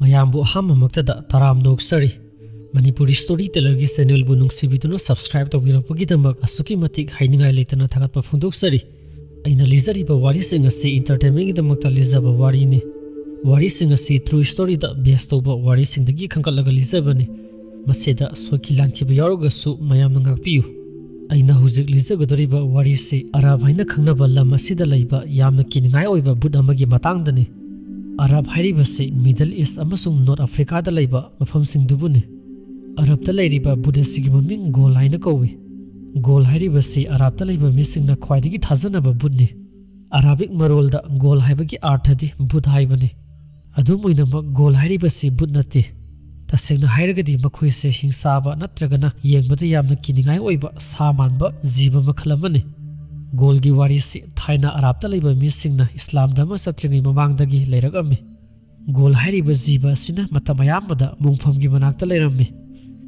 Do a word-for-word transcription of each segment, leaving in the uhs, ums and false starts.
ꯃꯌꯥꯝꯕꯨ ꯑꯍꯥꯟꯕꯃꯛꯇꯗ ꯇꯔꯥꯝꯅ ꯑꯣꯛꯆꯔꯤ꯫ Manipuri story ꯇꯦꯂꯔꯒꯤ ꯆꯦꯅꯦꯜꯕꯨ ꯅꯨꯡꯁꯤꯕꯤꯗꯨꯅ subscribe ꯇꯧꯕꯤꯔꯛꯄꯒꯤꯗꯃꯛ ꯑꯁꯨꯛꯀꯤ ꯃꯇꯤꯛ ꯍꯥꯏꯅꯤꯡꯉꯥꯏ ꯂꯩꯇꯅ ꯊꯥꯒꯠꯄ ꯐꯣꯡꯗꯣꯛꯆꯔꯤ꯫ ꯑꯩꯅ ꯂꯤꯖꯔꯤꯕ ꯋꯥꯔꯤꯁꯤꯡ ꯑꯁꯤ ꯏꯟꯇꯔꯇꯦꯟꯃꯦꯟꯒꯤꯗꯃꯛꯇ ꯂꯤꯖꯕ ꯋꯥꯔꯤꯅꯤ꯫ ꯋꯥꯔꯤꯁꯤꯡ ꯑꯁꯤ ꯇ꯭ꯔꯨ ꯁ꯭ꯇꯣꯔꯤꯗ ꯕꯦꯁ ꯇꯧꯕ ꯋꯥꯔꯤꯁꯤꯡꯗꯒꯤ ꯈꯟꯒꯠꯂꯒ ꯂꯤꯖꯕꯅꯤ꯫ ꯃꯁꯤꯗ ꯁꯣꯏꯈꯤ ꯂꯥꯟꯈꯤꯕ ꯌꯥꯎꯔꯒꯁꯨ ꯃꯌꯥꯝꯅ ꯉꯥꯛꯄꯤꯌꯨ꯫ ꯑꯩꯅ ꯍꯧꯖꯤꯛ ꯂꯤꯖꯒꯗꯧꯔꯤꯕ ꯋꯥꯔꯤꯁꯤ ꯑꯔꯥꯕ ꯍꯥꯏꯅ ꯈꯪꯅꯕ ꯂꯝ ꯑꯁꯤꯗ ꯂꯩꯕ ꯌꯥꯝꯅ ꯀꯤꯅꯤꯡꯉꯥꯏ ꯑꯣꯏꯕ ꯚꯨꯠ ꯑꯃꯒꯤ ꯃꯇꯥꯡꯗꯅꯤ꯫ ꯑꯔꯥꯕ ꯍꯥꯏꯔꯤꯕꯁꯤ ꯃꯤꯗꯜ ꯏꯁ ꯑꯃꯁꯨꯡ ꯅꯣꯔꯠ ꯑꯐ꯭ꯔꯤꯀꯥꯗ ꯂꯩꯕ ꯃꯐꯝꯁꯤꯡꯗꯨꯕꯨꯅꯤ꯫ ꯑꯔꯥꯕꯇ ꯂꯩꯔꯤꯕ ꯚꯨꯠ ꯑꯁꯤꯒꯤ ꯃꯃꯤꯡ ꯒꯣꯜ ꯍꯥꯏꯅ ꯀꯧꯏ꯫ ꯒꯣꯜ ꯍꯥꯏꯔꯤꯕꯁꯤ ꯑꯔꯥꯕꯇ ꯂꯩꯕ ꯃꯤꯁꯤꯡꯅ ꯈ꯭ꯋꯥꯏꯗꯒꯤ ꯊꯥꯖꯅꯕ ꯚꯨꯠꯅꯤ꯫ ꯑꯔꯥꯕꯤꯛ ꯃꯔꯣꯜꯗ ꯒꯣꯜ ꯍꯥꯏꯕꯒꯤ ꯑꯥꯔꯊꯗꯤ ꯚꯨꯠ ꯍꯥꯏꯕꯅꯤ꯫ ꯑꯗꯨꯝ ꯑꯣꯏꯅꯃꯛ, ꯒꯣꯜ ꯍꯥꯏꯔꯤꯕꯁꯤ ꯚꯨꯠ ꯅꯠꯇꯦ꯫ ꯇꯁꯦꯡꯅ ꯍꯥꯏꯔꯒꯗꯤ ꯃꯈꯣꯏꯁꯦ ꯍꯤꯡꯆꯥꯕ ꯅꯠꯇ꯭ꯔꯒꯅ ꯌꯦꯡꯕꯗ ꯌꯥꯝꯅ ꯀꯤꯅꯤꯡꯉꯥꯏ ꯑꯣꯏꯕ ꯁꯥ ꯃꯥꯟꯕ ꯖꯤꯕ ꯃꯈꯜ ꯑꯃꯅꯤ꯫ ꯒꯣꯜꯒꯤ ꯋꯥꯔꯤꯁꯤ ꯊꯥꯏꯅ ꯑꯔꯥꯕꯇ ꯂꯩꯕ ꯃꯤꯁꯤꯡꯅ ꯏꯁꯂꯥꯝ ꯙꯔꯃ ꯆꯠꯇ꯭ꯔꯤꯉꯩ ꯃꯃꯥꯡꯗꯒꯤ ꯂꯩꯔꯛꯂꯝꯃꯤ꯫ ꯒꯣꯜ ꯍꯥꯏꯔꯤꯕ ꯖꯤꯕ ꯑꯁꯤꯅ ꯃꯇꯝ ꯑꯌꯥꯝꯕꯗ ꯃꯣꯡꯐꯝꯒꯤ ꯃꯅꯥꯛꯇ ꯂꯩꯔꯝꯃꯤ,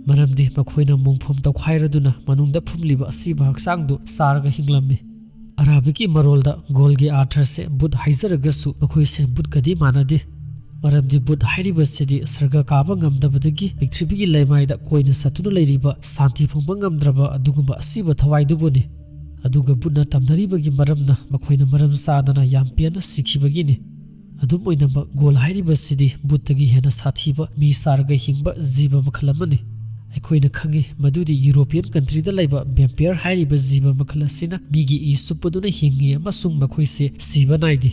ꯃꯔꯝꯗꯤ ꯃꯈꯣꯏꯅ ꯃꯣꯡꯐꯝ ꯇꯧꯈꯥꯏꯔꯗꯨꯅ ꯃꯅꯨꯡꯗ ꯐꯨꯝꯂꯤꯕ ꯑꯁꯤꯕ ꯍꯛꯆꯥꯡꯗꯨ ꯆꯥꯔꯒ ꯍꯤꯡꯂꯝꯃꯤ꯫ ꯑꯔꯥꯕꯤꯛꯀꯤ ꯃꯔꯣꯜꯗ ꯒꯣꯜꯒꯤ ꯑꯥꯔꯊꯁꯦ ꯚꯨꯠ ꯍꯥꯏꯖꯔꯒꯁꯨ, ꯃꯈꯣꯏꯁꯦ ꯚꯨꯠꯀꯗꯤ ꯃꯥꯟꯅꯗꯦ, ꯃꯔꯝꯗꯤ ꯚꯨꯠ ꯍꯥꯏꯔꯤꯕꯁꯤꯗꯤ ꯁꯔꯒ ꯀꯥꯕ ꯉꯝꯗꯕꯗꯒꯤ ꯄ꯭ꯔꯤꯊꯤꯕꯤꯒꯤ ꯂꯩꯃꯥꯏꯗ ꯀꯣꯏꯅ ꯆꯠꯇꯨꯅ ꯂꯩꯔꯤꯕ ꯁꯥꯟꯇꯤ ꯐꯪꯕ ꯉꯝꯗ꯭ꯔꯕ ꯑꯗꯨꯒꯨꯝꯕ ꯑꯁꯤꯕ ꯊꯋꯥꯏꯗꯨꯕꯨꯅꯤ꯫ ꯑꯗꯨꯒ ꯚꯨꯠꯅ ꯇꯝꯅꯔꯤꯕꯒꯤ ꯃꯔꯝꯅ ꯃꯈꯣꯏꯅ ꯃꯔꯝ ꯆꯥꯗꯅ ꯌꯥꯝ ꯄꯦꯟꯅ ꯁꯤꯈꯤꯕꯒꯤꯅꯤ꯫ ꯑꯗꯨꯝ ꯑꯣꯏꯅꯃꯛ, ꯒꯣꯜ ꯍꯥꯏꯔꯤꯕꯁꯤꯗꯤ ꯚꯨꯠꯇꯒꯤ ꯍꯦꯟꯅ ꯁꯥꯊꯤꯕ ꯃꯤ ꯆꯥꯔꯒ ꯍꯤꯡꯕ ꯖꯤꯕ ꯃꯈꯜ ꯑꯃꯅꯤ꯫ ꯑꯩꯈꯣꯏꯅ ꯈꯪꯏ ꯃꯗꯨꯗꯤ ꯌꯨꯔꯣꯄꯤꯌꯟ ꯀꯟꯇ꯭ꯔꯤꯗ ꯂꯩꯕ ꯚꯦꯝꯄꯤꯌꯔ ꯍꯥꯏꯔꯤꯕ ꯖꯤꯕ ꯃꯈꯜ ꯑꯁꯤꯅ ꯃꯤꯒꯤ ꯏ ꯆꯨꯞꯄꯗꯨꯅ ꯍꯤꯡꯏ ꯑꯃꯁꯨꯡ ꯃꯈꯣꯏꯁꯦ ꯁꯤꯕ ꯅꯥꯏꯗꯦ꯫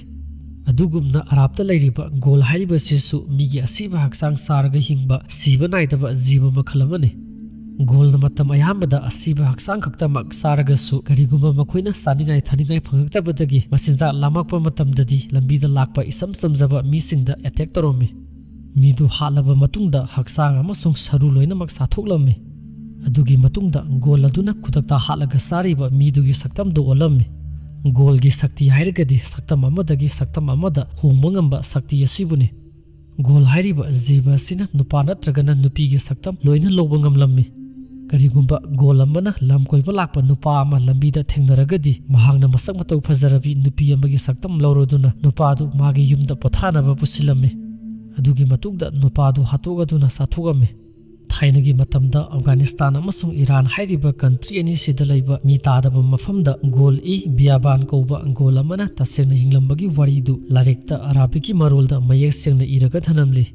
ꯑꯗꯨꯒꯨꯝꯅ ꯑꯔꯥꯞꯇ ꯂꯩꯔꯤꯕ ꯒꯣꯜ ꯍꯥꯏꯔꯤꯕꯁꯤꯁꯨ ꯃꯤꯒꯤ ꯑꯁꯤꯕ ꯍꯛꯆꯥꯡ ꯆꯥꯔꯒ ꯍꯤꯡꯕ ꯁꯤꯕ ꯅꯥꯏꯗꯕ ꯖꯤꯕ ꯃꯈꯜ ꯑꯃꯅꯤ꯫ ꯒꯣꯜꯅ ꯃꯇꯝ ꯑꯌꯥꯝꯕꯗ ꯑꯁꯤꯕ ꯍꯛꯆꯥꯡ ꯈꯛꯇꯃꯛ ꯆꯥꯔꯒꯁꯨ, ꯀꯔꯤꯒꯨꯝꯕ ꯃꯈꯣꯏꯅ ꯆꯥꯅꯤꯡꯉꯥꯏ ꯊꯛꯅꯤꯡꯉꯥꯏ ꯐꯪꯉꯛꯇꯕꯗꯒꯤ ꯃꯆꯤꯟꯖꯥꯛ ꯂꯥꯝꯃꯛꯄ ꯃꯇꯝꯗꯗꯤ ꯂꯝꯕꯤꯗ ꯂꯥꯛꯄ ꯏꯆꯝ ꯆꯝꯖꯕ ꯃꯤꯁꯤꯡꯗ ꯑꯦꯇꯦꯛ ꯇꯧꯔꯝꯃꯤ꯫ ꯃꯤꯗꯨ ꯍꯥꯠꯂꯕ ꯃꯇꯨꯡꯗ ꯍꯛꯆꯥꯡ ꯑꯃꯁꯨꯡ ꯁꯔꯨ ꯂꯣꯏꯅꯃꯛ ꯆꯥꯊꯣꯛꯂꯝꯃꯤ꯫ ꯑꯗꯨꯒꯤ ꯃꯇꯨꯡꯗ ꯒꯣꯜ ꯑꯗꯨꯅ ꯈꯨꯗꯛꯇ ꯍꯥꯠꯂꯒ ꯆꯥꯔꯤꯕ ꯃꯤꯗꯨꯒꯤ ꯁꯛꯇꯝꯗꯨ ꯑꯣꯜꯂꯝꯃꯤ꯫ ꯒꯣꯜꯒꯤ ꯁꯛꯇꯤ ꯍꯥꯏꯔꯒꯗꯤ ꯁꯛꯇꯝ ꯑꯃꯗꯒꯤ ꯁꯛꯇꯝ ꯑꯃꯗ ꯍꯣꯡꯕ ꯉꯝꯕ ꯁꯛꯇꯤ ꯑꯁꯤꯕꯨꯅꯤ꯫ ꯒꯣꯜ ꯍꯥꯏꯔꯤꯕ ꯖꯤꯕ ꯑꯁꯤꯅ ꯅꯨꯄꯥ ꯅꯠꯇ꯭ꯔꯒꯅ ꯅꯨꯄꯤꯒꯤ ꯁꯛꯇꯝ ꯂꯣꯏꯅ ꯂꯧꯕ ꯉꯝꯂꯝꯃꯤ꯫ ꯀꯔꯤꯒꯨꯝꯕ ꯒꯣꯜ ꯑꯃꯅ ꯂꯝ ꯀꯣꯏꯕ ꯂꯥꯛꯄ ꯅꯨꯄꯥ ꯑꯃ ꯂꯝꯕꯤꯗ ꯊꯦꯡꯅꯔꯒꯗꯤ, ꯃꯍꯥꯛꯅ ꯃꯁꯛ ꯃꯇꯧ ꯐꯖꯔꯕꯤ ꯅꯨꯄꯤ ꯑꯃꯒꯤ ꯁꯛꯇꯝ ꯂꯧꯔꯗꯨꯅ ꯅꯨꯄꯥꯗꯨ ꯃꯥꯒꯤ ꯌꯨꯝꯗ ꯄꯣꯊꯥꯅꯕ ꯄꯨꯁꯤꯜꯂꯝꯃꯤ꯫ ꯑꯗꯨꯒꯤ ꯃꯇꯨꯡꯗ ꯅꯨꯄꯥꯗꯨ ꯍꯥꯠꯇꯣꯛꯑꯗꯨꯅ ꯆꯥꯊꯣꯛꯑꯝꯃꯤ꯫ ꯊꯥꯏꯅꯒꯤ ꯃꯇꯝꯗ ꯑꯐꯒꯥꯅꯤꯁꯇꯥꯟ ꯑꯃꯁꯨꯡ ꯏꯔꯥꯟ ꯍꯥꯏꯔꯤꯕ ꯀꯟꯇ꯭ꯔꯤ ꯑꯅꯤꯁꯤꯗ ꯂꯩꯕ ꯃꯤ ꯇꯥꯗꯕ ꯃꯐꯝꯗ ꯒꯣꯜ ꯏ ꯕꯤꯌꯥꯕꯥꯟ ꯀꯧꯕ ꯒꯣꯜ ꯑꯃꯅ ꯇꯁꯦꯡꯅ ꯍꯤꯡꯂꯝꯕꯒꯤ ꯋꯥꯔꯤꯗꯨ ꯂꯥꯏꯔꯤꯛꯇ ꯑꯔꯥꯕꯤꯛꯀꯤ ꯃꯔꯣꯜꯗ ꯃꯌꯦꯛ ꯁꯦꯡꯅ ꯏꯔꯒ ꯊꯅꯝꯂꯤ꯫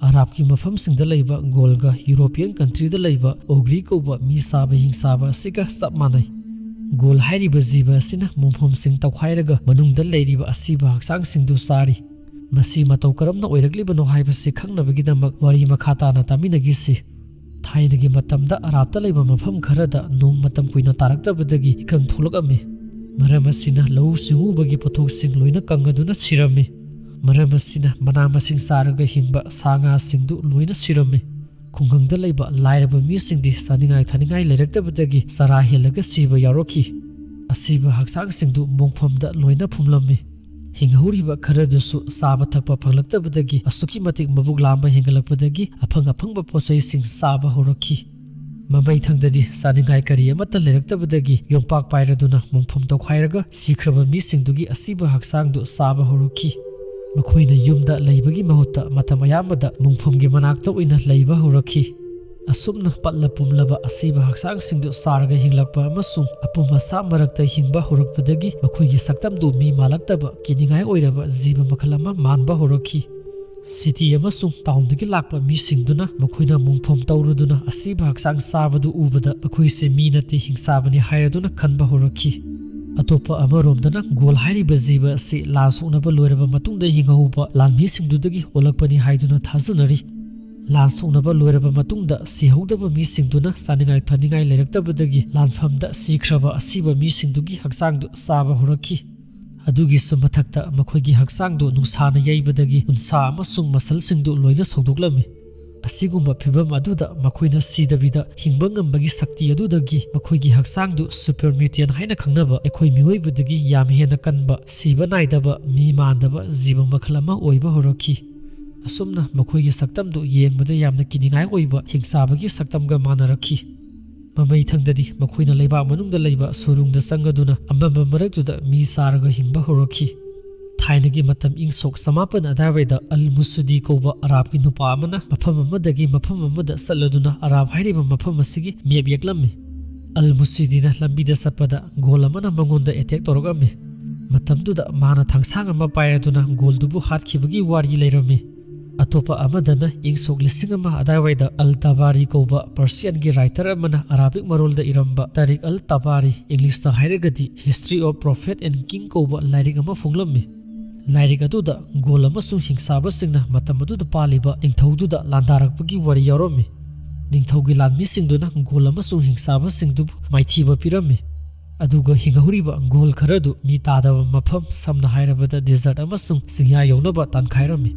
ꯑꯔꯥꯕꯀꯤ ꯃꯐꯝꯁꯤꯡꯗ ꯂꯩꯕ ꯒꯣꯜꯒ ꯌꯨꯔꯣꯄꯤꯌꯟ ꯀꯟꯇ꯭ꯔꯤꯗ ꯂꯩꯕ ꯑꯣꯒ꯭ꯔꯤ ꯀꯧꯕ ꯃꯤ ꯆꯥꯕ ꯍꯤꯡꯆꯥꯕ ꯑꯁꯤꯒ ꯆꯞ ꯃꯥꯟꯅꯩ꯫ ꯒꯣꯜ ꯍꯥꯏꯔꯤꯕ ꯖꯤꯕ ꯑꯁꯤꯅ ꯃꯣꯡꯐꯝꯁꯤꯡ ꯇꯧꯈꯥꯏꯔꯒ ꯃꯅꯨꯡꯗ ꯂꯩꯔꯤꯕ ꯑꯁꯤꯕ ꯍꯛꯆꯥꯡꯁꯤꯡꯗꯨ ꯆꯥꯔꯤ꯫ ꯃꯁꯤ ꯃꯇꯧ ꯀꯔꯝꯅ ꯑꯣꯏꯔꯛꯂꯤꯕꯅꯣ ꯍꯥꯏꯕꯁꯤ ꯈꯪꯅꯕꯒꯤꯗꯃꯛ ꯋꯥꯔꯤ ꯃꯈꯥ ꯇꯥꯅ ꯇꯥꯃꯤꯟꯅꯈꯤꯁꯤ꯫ ꯊꯥꯏꯅꯒꯤ ꯃꯇꯝꯗ ꯑꯔꯥꯞꯇ ꯂꯩꯕ ꯃꯐꯝ ꯈꯔꯗ ꯅꯣꯡ ꯃꯇꯝ ꯀꯨꯏꯅ ꯇꯥꯔꯛꯇꯕꯗꯒꯤ ꯏꯀꯪ ꯊꯣꯛꯂꯛꯑꯝꯃꯤ꯫ ꯃꯔꯝ ꯑꯁꯤꯅ ꯂꯧꯎ ꯁꯤꯡꯎꯕꯒꯤ ꯄꯣꯠꯊꯣꯛꯁꯤꯡ ꯂꯣꯏꯅ ꯀꯪꯉꯗꯨꯅ ꯁꯤꯔꯝꯃꯤ꯫ ꯃꯔꯝ ꯑꯁꯤꯅ ꯃꯅꯥ ꯃꯁꯤꯡ ꯆꯥꯔꯒ ꯍꯤꯡꯕ ꯁꯥ ꯉꯥꯁꯤꯡꯗꯨ ꯂꯣꯏꯅ ꯁꯤꯔꯝꯃꯤ꯫ ꯈꯨꯡꯒꯪꯗ ꯂꯩꯕ ꯂꯥꯏꯔꯕ ꯃꯤꯁꯤꯡꯗꯤ ꯆꯥꯅꯤꯡꯉꯥꯏ ꯊꯛꯅꯤꯡꯉꯥꯏ ꯂꯩꯔꯛꯇꯕꯗꯒꯤ ꯆꯔꯥ ꯍꯦꯜꯂꯒ ꯁꯤꯕ ꯌꯥꯎꯔꯛꯈꯤ꯫ ꯑꯁꯤꯕ ꯍꯛꯆꯥꯡꯁꯤꯡꯗꯨ ꯃꯣꯡꯐꯝꯗ ꯂꯣꯏꯅ ꯐꯨꯝꯂꯝꯃꯤ꯫ ꯍꯤꯡꯍꯧꯔꯤꯕ ꯈꯔꯗꯨꯁꯨ ꯆꯥꯕ ꯊꯛꯄ ꯐꯪꯂꯛꯇꯕꯗꯒꯤ ꯑꯁꯨꯛꯀꯤ ꯃꯇꯤꯛ ꯃꯕꯨꯛ ꯂꯥꯝꯕ ꯍꯦꯟꯒꯠꯂꯛꯄꯗꯒꯤ ꯑꯐꯪ ꯑꯐꯪꯕ ꯄꯣꯠꯆꯩꯁꯤꯡ ꯆꯥꯕ ꯍꯧꯔꯛꯈꯤ꯫ ꯃꯃꯩꯊꯪꯗꯗꯤ ꯆꯥꯅꯤꯡꯉꯥꯏ ꯀꯔꯤ ꯑꯃꯠꯇ ꯂꯩꯔꯛꯇꯕꯗꯒꯤ ꯌꯣꯝꯄꯥꯛ ꯄꯥꯏꯔꯗꯨꯅ ꯃꯣꯡꯐꯝ ꯇꯧꯈꯥꯏꯔꯒ ꯁꯤꯈ꯭ꯔꯕ ꯃꯤꯁꯤꯡꯗꯨꯒꯤ ꯑꯁꯤꯕ ꯍꯛꯆꯥꯡꯗꯨ ꯆꯥꯕ ꯍꯧꯔꯛꯈꯤ꯫ ꯃꯈꯣꯏꯅ ꯌꯨꯝꯗ ꯂꯩꯕꯒꯤ ꯃꯍꯨꯠꯇ ꯃꯇꯝ ꯑꯌꯥꯝꯕꯗ ꯃꯣꯡꯐꯝꯒꯤ ꯃꯅꯥꯛꯇ ꯑꯣꯏꯅ ꯂꯩꯕ ꯍꯧꯔꯛꯈꯤ꯫ ꯑꯁꯨꯝꯅ ꯄꯠꯂ ꯄꯨꯝꯂꯕ ꯑꯁꯤꯕ ꯍꯛꯆꯥꯡꯁꯤꯡꯗꯨ ꯆꯥꯔꯒ ꯍꯤꯡꯂꯛꯄ ꯑꯃꯁꯨꯡ ꯑꯄꯨꯝ ꯑꯁꯥ ꯃꯔꯛꯇ ꯍꯤꯡꯕ ꯍꯧꯔꯛꯄꯗꯒꯤ ꯃꯈꯣꯏꯒꯤ ꯁꯛꯇꯝꯗꯨ ꯃꯤ ꯃꯥꯜꯂꯛꯇꯕ ꯀꯤꯅꯤꯡꯉꯥꯏ ꯑꯣꯏꯔꯕ ꯖꯤꯕ ꯃꯈꯜ ꯑꯃ ꯃꯥꯟꯕ ꯍꯧꯔꯛꯈꯤ꯫ ꯁꯤꯇꯤ ꯑꯃꯁꯨꯡ ꯇꯥꯎꯟꯗꯒꯤ ꯂꯥꯛꯄ ꯃꯤꯁꯤꯡꯗꯨꯅ ꯃꯈꯣꯏꯅ ꯃꯣꯡꯐꯝ ꯇꯧꯔꯨꯗꯨꯅ ꯑꯁꯤꯕ ꯍꯛꯆꯥꯡ ꯆꯥꯕꯗꯨ ꯎꯕꯗ ꯃꯈꯣꯏꯁꯦ ꯃꯤ ꯅꯠꯇꯦ, ꯍꯤꯡꯆꯥꯕꯅꯤ ꯍꯥꯏꯔꯗꯨꯅ ꯈꯟꯕ ꯍꯧꯔꯛꯈꯤ꯫ ꯑꯇꯣꯞꯄ ꯑꯃꯔꯣꯝꯗꯅ ꯒꯣꯜ ꯍꯥꯏꯔꯤꯕ ꯖꯤꯕ ꯑꯁꯤ ꯂꯥꯟ ꯁꯣꯛꯅꯕ ꯂꯣꯏꯔꯕ ꯃꯇꯨꯡꯗ ꯍꯤꯡꯍꯧꯕ ꯂꯥꯟꯃꯤꯁꯤꯡꯗꯨꯗꯒꯤ ꯑꯣꯜꯂꯛꯄꯅꯤ ꯍꯥꯏꯗꯨꯅ ꯊꯥꯖꯅꯔꯤ꯫ ꯂꯥꯟ ꯁꯣꯛꯅꯕ ꯂꯣꯏꯔꯕ ꯃꯇꯨꯡꯗ ꯁꯤꯍꯧꯗꯕ ꯃꯤꯁꯤꯡꯗꯨꯅ ꯆꯥꯅꯤꯡꯉꯥꯏ ꯊꯛꯅꯤꯡꯉꯥꯏ ꯂꯩꯔꯛꯇꯕꯗꯒꯤ ꯂꯥꯟꯐꯝꯗ ꯁꯤꯈ꯭ꯔꯕ ꯑꯁꯤꯕ ꯃꯤꯁꯤꯡꯗꯨꯒꯤ ꯍꯛꯆꯥꯡꯗꯨ ꯆꯥꯕ ꯍꯧꯔꯛꯈꯤ꯫ ꯑꯗꯨꯒꯤꯁꯨ ꯃꯊꯛꯇ ꯃꯈꯣꯏꯒꯤ ꯍꯛꯆꯥꯡꯗꯨ ꯅꯨꯡꯁꯥꯅ ꯌꯩꯕꯗꯒꯤ ꯎꯟꯁꯥ ꯑꯃꯁꯨꯡ ꯃꯁꯜꯁꯤꯡꯗꯨ ꯂꯣꯏꯅ ꯁꯧꯗꯣꯛꯂꯝꯃꯤ꯫ ꯑꯁꯤꯒꯨꯝꯕ ꯐꯤꯚꯝ ꯑꯗꯨꯗ ꯃꯈꯣꯏꯅ ꯁꯤꯗꯕꯤꯗ ꯍꯤꯡꯕ ꯉꯝꯕꯒꯤ ꯁꯛꯇꯤ ꯑꯗꯨꯗꯒꯤ ꯃꯈꯣꯏꯒꯤ ꯍꯛꯆꯥꯡꯗꯨ ꯁꯨꯄꯔ ꯃ꯭ꯌꯨꯇꯦꯟ ꯍꯥꯏꯅ ꯈꯪꯅꯕ ꯑꯩꯈꯣꯏ ꯃꯤꯑꯣꯏꯕꯗꯒꯤ ꯌꯥꯝ ꯍꯦꯟꯅ ꯀꯟꯕ, ꯁꯤꯕ ꯅꯥꯏꯗꯕ, ꯃꯤ ꯃꯥꯟꯗꯕ ꯖꯤꯕ ꯃꯈꯜ ꯑꯃ ꯑꯣꯏꯕ ꯍꯧꯔꯛꯈꯤ꯫ ꯑꯁꯨꯝꯅ ꯃꯈꯣꯏꯒꯤ ꯁꯛꯇꯝꯗꯨ ꯌꯦꯡꯕꯗ ꯌꯥꯝꯅ ꯀꯤꯅꯤꯡꯉꯥꯏ ꯑꯣꯏꯕ ꯍꯤꯡꯆꯥꯕꯒꯤ ꯁꯛꯇꯝꯒ ꯃꯥꯟꯅꯔꯛꯈꯤ꯫ ꯃꯃꯩꯊꯪꯗꯗꯤ ꯃꯈꯣꯏꯅ ꯂꯩꯕꯥꯛ ꯃꯅꯨꯡꯗ ꯂꯩꯕ ꯁꯨꯔꯨꯡꯗ ꯆꯪꯉꯗꯨꯅ ꯑꯃꯝꯕ ꯃꯔꯛꯇꯨꯗ ꯃꯤ ꯆꯥꯔꯒ ꯍꯤꯡꯕ ꯍꯧꯔꯛꯈꯤ꯫ ꯊꯥꯏꯅꯒꯤ ꯃꯇꯝ ꯏꯪ ꯁꯣꯛ ꯆꯃꯥꯄꯟ ꯑꯗꯨꯋꯥꯏꯗ ꯑꯜ ꯃꯨꯁꯤꯗꯤ ꯀꯧꯕ ꯑꯔꯥꯕꯀꯤ ꯅꯨꯄꯥ ꯑꯃꯅ ꯃꯐꯝ ꯑꯃꯗꯒꯤ ꯃꯐꯝ ꯑꯃꯗ ꯆꯠꯂꯗꯨꯅ ꯑꯔꯥꯕ ꯍꯥꯏꯔꯤꯕ ꯃꯐꯝ ꯑꯁꯤꯒꯤ ꯃꯦꯞ ꯌꯦꯛꯂꯝꯃꯤ꯫ ꯑꯜ ꯃꯨꯁꯤꯗꯤꯅ ꯂꯝꯕꯤꯗ ꯆꯠꯄꯗ ꯒꯣꯜ ꯑꯃꯅ ꯃꯉꯣꯟꯗ ꯑꯦꯇꯦꯛ ꯇꯧꯔꯛꯂꯝꯃꯤ꯫ ꯃꯇꯝꯗꯨꯗ ꯃꯥꯅ ꯊꯥꯡꯁꯥꯡ ꯑꯃ ꯄꯥꯏꯔꯗꯨꯅ ꯒꯣꯜꯗꯨꯕꯨ ꯍꯥꯠꯈꯤꯕꯒꯤ ꯋꯥꯔꯤ ꯂꯩꯔꯝꯃꯤ꯫ ꯑꯇꯣꯞꯄ ꯑꯃꯗꯅ ꯏꯪ ꯁꯣꯛ ꯂꯤꯁꯤꯡ ꯑꯃ ꯑꯗꯨꯋꯥꯏꯗ ꯑꯜ ꯇꯕꯥꯔꯤ ꯀꯧꯕ ꯄꯔꯁꯤꯌꯟꯒꯤ ꯔꯥꯏꯇꯔ ꯑꯃꯅ ꯑꯔꯥꯕꯤꯛ ꯃꯔꯣꯜꯗ ꯏꯔꯝꯕ ꯇꯥꯔꯤꯛ ꯑꯜ ꯇꯕꯥꯔꯤ, ꯏꯪꯂꯤꯁꯇ ꯍꯥꯏꯔꯒꯗꯤ History of Prophet and King ꯀꯧꯕ ꯂꯥꯏꯔꯤꯛ ꯑꯃ ꯐꯣꯡꯂꯝꯃꯤ꯫ ꯂꯥꯏꯔꯤꯛ ꯑꯗꯨꯗ ꯒꯣꯜ ꯑꯃꯁꯨꯡ ꯍꯤꯡꯆꯥꯕꯁꯤꯡꯅ ꯃꯇꯝ ꯑꯗꯨꯗ ꯄꯥꯜꯂꯤꯕ ꯅꯤꯡꯊꯧꯗꯨꯗ ꯂꯥꯟꯗꯥꯔꯛꯄꯒꯤ ꯋꯥꯔꯤ ꯌꯥꯎꯔꯝꯃꯤ꯫ ꯅꯤꯡꯊꯧꯒꯤ ꯂꯥꯟꯃꯤꯁꯤꯡꯗꯨꯅ ꯒꯣꯜ ꯑꯃꯁꯨꯡ ꯍꯤꯡꯆꯥꯕꯁꯤꯡꯗꯨꯕꯨ ꯃꯥꯏꯊꯤꯕ ꯄꯤꯔꯝꯃꯤ꯫ ꯑꯗꯨꯒ ꯍꯤꯡꯍꯧꯔꯤꯕ ꯒꯣꯜ ꯈꯔꯗꯨ ꯃꯤ ꯇꯥꯗꯕ ꯃꯐꯝ, ꯁꯝꯅ ꯍꯥꯏꯔꯕꯗ ꯗꯦꯖꯔꯠ ꯑꯃꯁꯨꯡ ꯆꯤꯡꯌꯥ ꯌꯧꯅꯕ ꯇꯥꯟꯈꯥꯏꯔꯝꯃꯤ꯫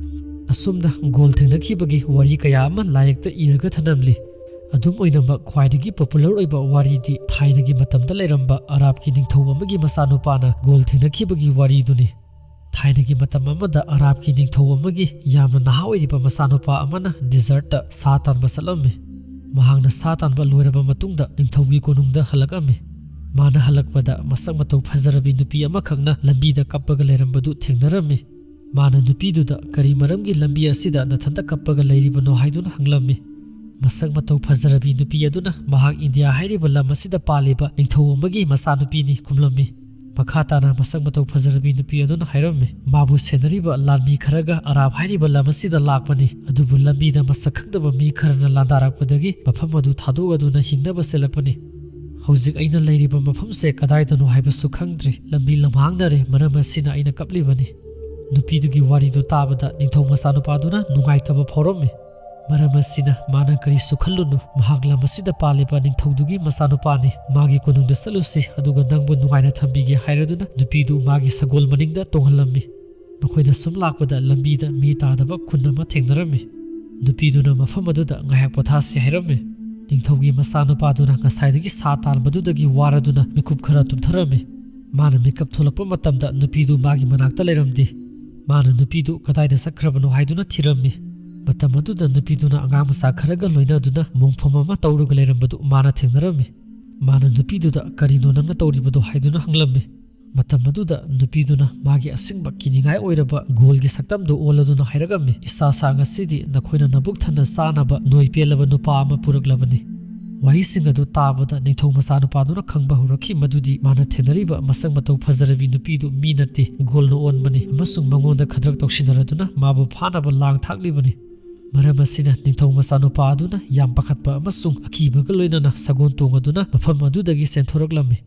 ꯑꯁꯨꯝꯅ ꯒꯣꯜ ꯊꯦꯡꯅꯈꯤꯕꯒꯤ ꯋꯥꯔꯤ ꯀꯌꯥ ꯑꯃ ꯂꯥꯏꯔꯤꯛꯇ ꯏꯔꯒ ꯊꯅꯝꯂꯤ꯫ ꯑꯗꯨꯝ ꯑꯣꯏꯅꯃꯛ, ꯈ꯭ꯋꯥꯏꯗꯒꯤ ꯄꯣꯄꯨꯂꯔ ꯑꯣꯏꯕ ꯋꯥꯔꯤꯗꯤ ꯊꯥꯏꯅꯒꯤ ꯃꯇꯝꯗ ꯂꯩꯔꯝꯕ ꯑꯔꯥꯕꯀꯤ ꯅꯤꯡꯊꯧ ꯑꯃꯒꯤ ꯃꯆꯥꯅꯨꯄꯥꯅ ꯒꯣꯜ ꯊꯦꯡꯅꯈꯤꯕꯒꯤ ꯋꯥꯔꯤꯗꯨꯅꯤ꯫ ꯊꯥꯏꯅꯒꯤ ꯃꯇꯝ ꯑꯃꯗ ꯑꯔꯥꯕꯀꯤ ꯅꯤꯡꯊꯧ ꯑꯃꯒꯤ ꯌꯥꯝꯅ ꯅꯍꯥ ꯑꯣꯏꯔꯤꯕ ꯃꯆꯥꯅꯨꯄꯥ ꯑꯃꯅ ꯗꯦꯖꯔꯠꯇ ꯁꯥ ꯇꯥꯟꯕ ꯆꯠꯂꯝꯃꯤ꯫ ꯃꯍꯥꯛꯅ ꯁꯥ ꯇꯥꯟꯕ ꯂꯣꯏꯔꯕ ꯃꯇꯨꯡꯗ ꯅꯤꯡꯊꯧꯒꯤ ꯀꯣꯅꯨꯡꯗ ꯍꯜꯂꯛꯂꯝꯃꯤ꯫ ꯃꯥꯅ ꯍꯜꯂꯛꯄꯗ ꯃꯁꯛ ꯃꯇꯧ ꯐꯖꯔꯕꯤ ꯅꯨꯄꯤ ꯑꯃꯈꯛꯅ ꯂꯝꯕꯤꯗ ꯀꯞꯄꯒ ꯂꯩꯔꯝꯕꯗꯨ ꯊꯦꯡꯅꯔꯝꯃꯤ꯫ ꯃꯥꯅ ꯅꯨꯄꯤꯗꯨꯗ "ꯀꯔꯤ ꯃꯔꯝꯒꯤ ꯂꯝꯕꯤ ꯑꯁꯤꯗ ꯅꯊꯟꯇ ꯀꯞꯄꯒ ꯂꯩꯔꯤꯕꯅꯣ?" ꯍꯥꯏꯗꯨꯅ ꯍꯪꯂꯝꯃꯤ꯫ ꯃꯁꯛ ꯃꯇꯧ ꯐꯖꯔꯕꯤ ꯅꯨꯄꯤ ꯑꯗꯨꯅ ꯃꯍꯥꯛ ꯏꯟꯗꯤꯌꯥ ꯍꯥꯏꯔꯤꯕ ꯂꯝ ꯑꯁꯤꯗ ꯄꯥꯜꯂꯤꯕ ꯅꯤꯡꯊꯧ ꯑꯃꯒꯤ ꯃꯆꯥꯅꯨꯄꯤꯅꯤ ꯈꯨꯝꯂꯝꯃꯤ꯫ ꯃꯈꯥ ꯇꯥꯅ ꯃꯁꯛ ꯃꯇꯧ ꯐꯖꯔꯕꯤ ꯅꯨꯄꯤ ꯑꯗꯨꯅ ꯍꯥꯏꯔꯝꯃꯤ, ꯃꯥꯕꯨ ꯁꯦꯟꯅꯔꯤꯕ ꯂꯥꯟꯃꯤ ꯈꯔꯒ ꯑꯔꯥꯕ ꯍꯥꯏꯔꯤꯕ ꯂꯝ ꯑꯁꯤꯗ ꯂꯥꯛꯄꯅꯤ, ꯑꯗꯨꯕꯨ ꯂꯝꯕꯤꯗ ꯃꯁꯛ ꯈꯪꯗꯕ ꯃꯤ ꯈꯔꯅ ꯂꯥꯟꯗꯥꯔꯛꯄꯗꯒꯤ ꯃꯐꯝ ꯑꯗꯨ ꯊꯥꯗꯣꯛꯂꯗꯨꯅ ꯍꯤꯡꯅꯕ ꯆꯦꯜꯂꯛꯄꯅꯤ꯫ ꯍꯧꯖꯤꯛ ꯑꯩꯅ ꯂꯩꯔꯤꯕ ꯃꯐꯝꯁꯦ ꯀꯗꯥꯏꯗꯅꯣ ꯍꯥꯏꯕꯁꯨ ꯈꯪꯗ꯭ꯔꯤ꯫ ꯂꯝꯕꯤ ꯂꯝꯍꯥꯡꯅꯔꯦ, ꯃꯔꯝ ꯑꯁꯤꯅ ꯑꯩꯅ ꯀꯞꯂꯤꯕꯅꯤ꯫ ꯅꯨꯄꯤꯗꯨꯒꯤ ꯋꯥꯔꯤꯗꯨ ꯇꯥꯕꯗ ꯅꯤꯡꯊꯧ ꯃꯆꯥꯅꯨꯄꯥꯗꯨꯅ ꯅꯨꯡꯉꯥꯏꯇꯕ ꯐꯥꯎꯔꯝꯃꯤ꯫ ꯃꯔꯝ ꯑꯁꯤꯅ ꯃꯥꯅ "ꯀꯔꯤꯁꯨ ꯈꯜꯂꯨꯅꯨ, ꯃꯍꯥꯛ ꯂꯝ ꯑꯁꯤꯗ ꯄꯥꯜꯂꯤꯕ ꯅꯤꯡꯊꯧꯗꯨꯒꯤ ꯃꯆꯥꯅꯨꯄꯥꯅꯤ꯫ ꯃꯥꯒꯤ ꯀꯣꯅꯨꯡꯗ ꯆꯠꯂꯨꯁꯤ, ꯑꯗꯨꯒ ꯅꯪꯕꯨ ꯅꯨꯡꯉꯥꯏꯅ ꯊꯝꯕꯤꯒꯦ" ꯍꯥꯏꯔꯗꯨꯅ ꯅꯨꯄꯤꯗꯨ ꯃꯥꯒꯤ ꯁꯒꯣꯜ ꯃꯅꯤꯡꯗ ꯇꯣꯡꯍꯜꯂꯝꯃꯤ꯫ ꯃꯈꯣꯏꯅ ꯁꯨꯝ ꯂꯥꯛꯄꯗ ꯂꯝꯕꯤꯗ ꯃꯤ ꯇꯥꯗꯕ ꯈꯨꯟ ꯑꯃ ꯊꯦꯡꯅꯔꯝꯃꯤ꯫ ꯅꯨꯄꯤꯗꯨꯅ ꯃꯐꯝ ꯑꯗꯨꯗ ꯉꯥꯏꯍꯥꯛ ꯄꯣꯊꯥꯁꯤ ꯍꯥꯏꯔꯝꯃꯤ꯫ ꯅꯤꯡꯊꯧꯒꯤ ꯃꯆꯥꯅꯨꯄꯥꯗꯨꯅ ꯉꯁꯥꯏꯗꯒꯤ ꯁꯥ ꯇꯥꯟꯕꯗꯨꯗꯒꯤ ꯋꯥꯔꯗꯨꯅ ꯃꯤꯀꯨꯞ ꯈꯔ ꯇꯨꯝꯊꯔꯝꯃꯤ꯫ ꯃꯥꯅ ꯃꯤꯀꯞ ꯊꯣꯛꯂꯛꯄ ꯃꯇꯝꯗ ꯅꯨꯄꯤꯗꯨ ꯃꯥꯒꯤ ꯃꯅꯥꯛꯇ ꯂꯩꯔꯝꯗꯦ꯫ ꯃꯥꯅ ꯅꯨꯄꯤꯗꯨ ꯀꯗꯥꯏꯗ ꯆꯠꯈ꯭ꯔꯕꯅꯣ ꯍꯥꯏꯗꯨꯅ ꯊꯤꯔꯝꯃꯤ꯫ ꯃꯇꯝ ꯑꯗꯨꯗ ꯅꯨꯄꯤꯗꯨꯅ ꯑꯉꯥꯡ ꯃꯆꯥ ꯈꯔꯒ ꯂꯣꯏꯅꯗꯨꯅ ꯃꯣꯡꯐꯝ ꯑꯃ ꯇꯧꯔꯒ ꯂꯩꯔꯝꯕꯗꯨ ꯃꯥꯅ ꯊꯦꯡꯅꯔꯝꯃꯤ꯫ ꯃꯥꯅ ꯅꯨꯄꯤꯗꯨꯗ "ꯀꯔꯤꯅꯣ ꯅꯪꯅ ꯇꯧꯔꯤꯕꯗꯣ?" ꯍꯥꯏꯗꯨꯅ ꯍꯪꯂꯝꯃꯤ꯫ ꯃꯇꯝ ꯑꯗꯨꯗ ꯅꯨꯄꯤꯗꯨꯅ ꯃꯥꯒꯤ ꯑꯁꯦꯡꯕ ꯀꯤꯅꯤꯡꯉꯥꯏ ꯑꯣꯏꯔꯕ ꯒꯣꯜꯒꯤ ꯁꯛꯇꯝꯗꯨ ꯑꯣꯜꯂꯗꯨꯅ ꯍꯥꯏꯔꯛꯂꯝꯃꯤ, "ꯏꯆꯥꯁꯥ, ꯉꯁꯤꯗꯤ ꯅꯈꯣꯏꯅ ꯅꯕꯨꯛ ꯊꯟꯅ ꯆꯥꯅꯕ ꯅꯣꯏ ꯄꯦꯜꯂꯕ ꯅꯨꯄꯥ ꯑꯃ ꯄꯨꯔꯛꯂꯕꯅꯤ"꯫ ꯋꯥꯍꯩꯁꯤꯡ ꯑꯗꯨ ꯇꯥꯕꯗ ꯅꯤꯡꯊꯧ ꯃꯆꯥꯅꯨꯄꯥꯗꯨꯅ ꯈꯪꯕ ꯍꯧꯔꯛꯈꯤ ꯃꯗꯨꯗꯤ ꯃꯥꯅ ꯊꯦꯡꯅꯔꯤꯕ ꯃꯁꯛ ꯃꯇꯧ ꯐꯖꯔꯕꯤ ꯅꯨꯄꯤꯗꯨ ꯃꯤ ꯅꯠꯇꯦ, ꯒꯣꯜꯅ ꯑꯣꯟꯕꯅꯤ ꯑꯃꯁꯨꯡ ꯃꯉꯣꯟꯗ ꯈꯗ꯭ꯔꯛ ꯇꯧꯁꯤꯟꯅꯔꯗꯨꯅ ꯃꯥꯕꯨ ꯐꯥꯅꯕ ꯂꯥꯡ ꯊꯥꯛꯂꯤꯕꯅꯤ꯫ ꯃꯔꯝ ꯑꯁꯤꯅ ꯅꯤꯡꯊꯧ ꯃꯆꯥꯅꯨꯄꯥ ꯑꯗꯨꯅ ꯌꯥꯝ ꯄꯥꯈꯠꯄ ꯑꯃꯁꯨꯡ ꯑꯀꯤꯕꯒ ꯂꯣꯏꯅꯅ ꯁꯒꯣꯜ ꯇꯣꯡꯉꯗꯨꯅ ꯃꯐꯝ ꯑꯗꯨꯗꯒꯤ ꯆꯦꯟꯊꯣꯔꯛꯂꯝꯃꯤ꯫